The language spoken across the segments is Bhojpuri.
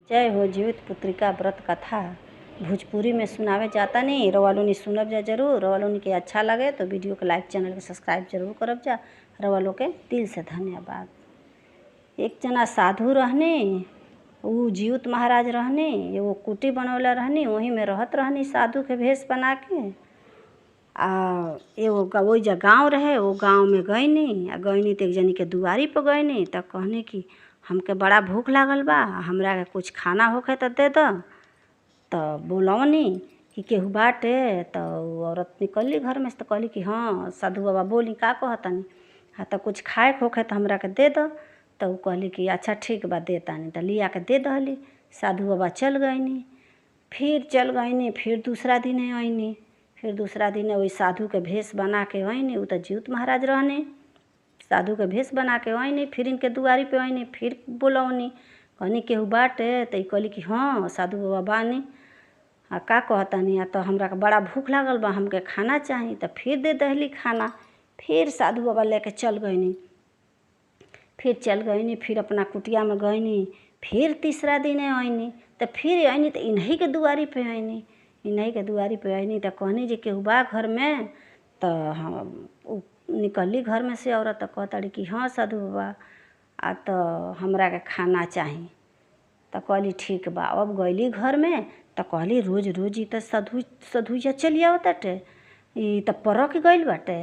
जय हो जीवित्पुत्रिका व्रत कथा भोजपुरी में सुनावे जातानी। रउआ लोगनी सुनब जा जरूर। रउआ लोगनी के अच्छा लगे तो वीडियो के लाइक, चैनल के सब्सक्राइब जरूर करब जा। रउआ लोग के दिल से धन्यवाद। एक जना साधु रहनी, ऊ जीउत महाराज रहनी। एगो कुटी बनवले रहनी, वही में रहत रहनी साधु के भेष बना के। आ एगो ओइजा गाँव रहे, ओ गाँव में गइनी। आ गइनी त एक जनी के दुआरी पर गइनी त कहनी कि हमके बड़ा भूख लागल बा, हमरा के कुछ खाना होखे त दे द। त बोलवनी कि केहू बाटे? त उ औरत निकलली घर में से त कहली कि हाँ साधु बाबा, बोली का कहतानी? हाँ, त कुछ खाए के होखे त हमरा के दे द। त उ कहली कि अच्छा ठीक बा, दे तानी। त लिया के दे दहली। साधु बाबा चल गइनी। फिर चल गइनी, फिर दूसरा दिने अइनी। फिर दूसरा दिने वही साधु के भेष बना के अइनी। उ त जीउत महाराज रहनी। साधु के भेष बना के अइनी, फिर इनके दुआरी पे अइनी, फिर बोलवनी, कहनी केहू बाटे? त ई कहली कि हाँ साधु बाबा बानी, आ का कहतानी? आ त हमरा के बड़ा भूख लागल बा, हमके खाना चाही। त फिर दे दहली खाना। फिर साधु बाबा लेके चल गइनी। फिर चल गइनी, फिर अपना कुटिया में गइनी। फिर तीसरा दिने अइनी त फिर अइनी त इन्हीं के दुआरी पे अइनी। इन्हीं के दुआरी पे अइनी त कहनी जे केहू बा घर में? त हम उ निकलली घर में से औरत त कहताड़ी कि हाँ साधु बाबा, आ त हमरा के खाना चाही। त कहली ठीक बा। अब गइली घर में त कहली रोज रोज ई त साधु सधुइया चली आवताटे, ई त परक गइल बाटे,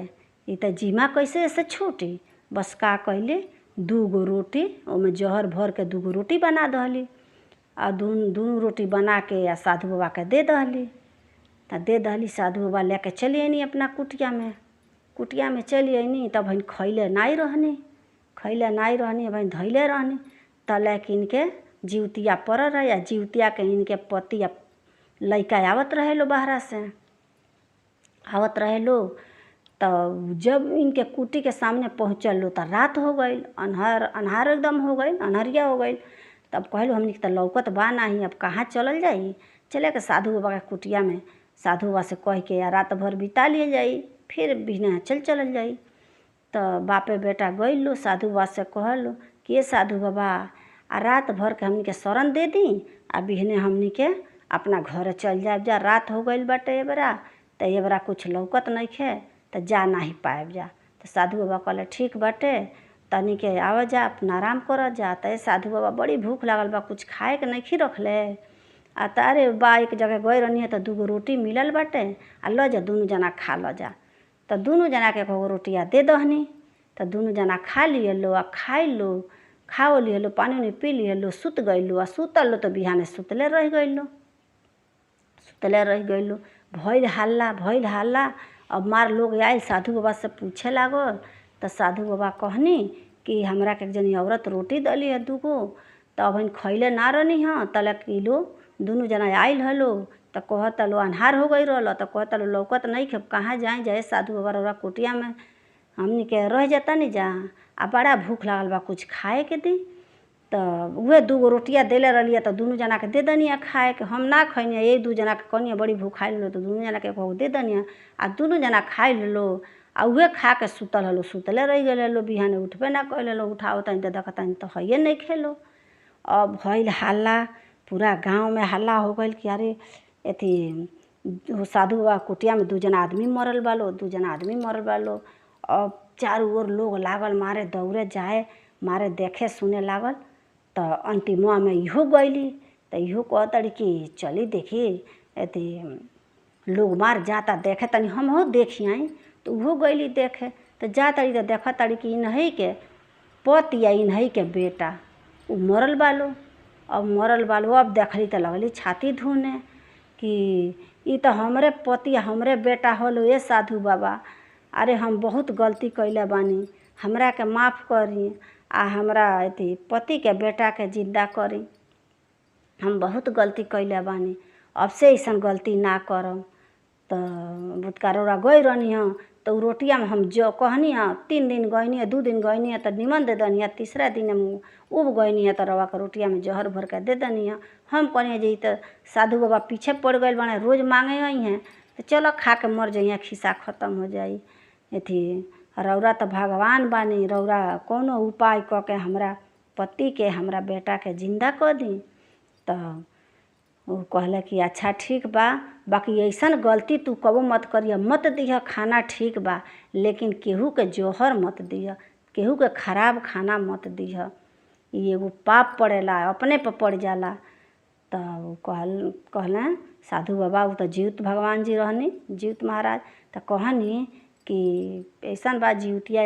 ई त जिमा कैसे एसे छूटी? बस का कइली, दूगो रोटी ओमे जहर भर के दूगो रोटी बना दहली। आ दुनु रोटी बना के आ साधु बाबा के दे दहली। त दे दहली, साधु बाबा लेके चली अइनी अपना कुटिया में। कुटिया में चली अइनी तब हइन खैले नाई रहनी, खैले नाई रहनी, अब धैले रहनी। तले कि इनके जिउतिया परल रहे आ जिउतिया के इनके पति आ लइका आवत रहे लो, बहरा से आवत रहे लो। त जब इनके कुटी के सामने पहुँचल लो त रात हो गइल, अन्हर अन्हार एकदम हो गइल, अन्हरिया हो गइल। तब कहलो हमनी के त लौकत बा नाही, अब कहाँ चलल जाई? चले के साधु बाबा के कुटिया में साधु बाबा से कह के आ रात भर बिता लिहल जाई, फिर बिहने चल चलल जाई। त बापे बेटा गइल लो, साधु बाबा से कहल लो कि ए साधु बाबा, आ रात भर के हमनी के शरण दे दी आ बिहने हमनी के अपना घरे चल जाइब जा। रात हो गइल बाटे एबरा, त एबरा कुछ लौकत नइखे, त जा नाही पाएब जा। त साधु बाबा कहले ठीक बाटे, तनी के आव जा, अपना आराम कर जा। त ए साधु बाबा, बड़ी भूख लागल बा, कुछ खाए के नइखी रखले? आ त अरे बा, एक जगह गइल रहनी त दूगो रोटी मिलल बाटे, आ ल जा, दुनु जना खा ल जा। त दुनु जना के एगो रोटिया दे दहनी। त दुनु जना खा लिहलो आ खाइलो, खा लिहलो, पानी उनी पी लिहलो, सुत गइलो। आ सुतल त बिहाने सुतले रह गइलो, सुतले रह गइलो। भइल हल्ला, भइल हल्ला। अब मार लोग आइल, साधु बाबा से पूछे लागल। त साधु बाबा कहनी कि हमरा के एक जनी औरत रोटी दली है दूगो, त अब खैले ना रहनी हँ, तले कि लो दुनु जना आइल हलो त कहता लो अन्हार हो गइल रहल, त कहता लो लौकत नइखे, कहाँ जाई जाए? साधु बाबा, रउआ कुटिया में हमनी के रह जातानी जा, आ बड़ा भूख लागल बा, कुछ खाए के दी। त उहे दूगो रोटिया देले रहली त दुनु जना के दे दनी खाए के। हम ना खैनी, यही दू जना के कहनी, बड़ी भूखाइल त दुनु जना के एगो दे दनी। आ दुनु जना खाइ लो आ उहे खा के सुतल हलो, सुतले रह गइल हलो। बिहाने उठबे ना कइल हलो। उठावतानी त देखतानी त हइए नइखे लो। अब भइल हल्ला, पूरा गाँव में हल्ला हो गइल कि अरे एथी साधु बाबा कुटिया में दू जना आदमी मरल बा लो, दू जना आदमी मरल बा लो। अब चारू ओर लोग लागल मारे दौड़े जाए, मारे देखे सुने लागल। त अंतिमवा में इहो गइली त इहो कहतड़ी कि चली देखी, एथी लोग मार जाता देखे, तनी हमहू देखी आई। त उहो गइली देखे त जातड़ी त देखतड़ी कि इन्हीं के पति या इन्हीं के बेटा उ मरल बा लो। अब मरल बा लो। अब देखली त लगली छाती धुने कि ई त हमरे पति हमरे बेटा होलो। ए साधु बाबा, अरे हम बहुत गलती कइले बानी, हमरा के माफ़ करी आ हमरा अथी पति के बेटा के जिंदा करी। हम बहुत गलती कइले बानी, अब से अइसन गलती ना करब। त बुतका रउरा गइल रहनी हँ त उ रोटिया में हम जो कहनी हँ, 3 दिन गइनी हँ, 2 दिन गइनी हँ त निमन दे दनी हँ, तीसरा दिन हम उब गइनी हँ त रउआ के रोटिया में जहर भर के दे दनी हँ। हम कहनी जे ई त साधु बाबा पीछे पड़ गइल बाड़े, रोज मांगे अइहें, त चल खा के मर जइहें, खिस्सा खतम हो जाई। अथी रउरा त भगवान बानी, रउरा कौनो उपाय क के हमरा पति के हमरा बेटा के जिंदा क दी। त उ कहले कि अच्छा ठीक बा, बाकी अइसन गलती तू कबो मत करिह, मत दिह खाना ठीक बा, लेकिन केहू के जहर मत दिह, केहू के खराब खाना मत दिह। ई एगो पाप पड़ेला, अपने पे पड़ जाला। त उ कहलें साधु बाबा, उ त जीवित भगवान जी रहनी, जीवित महाराज। त कहनी कि अइसन बा जिउतिया।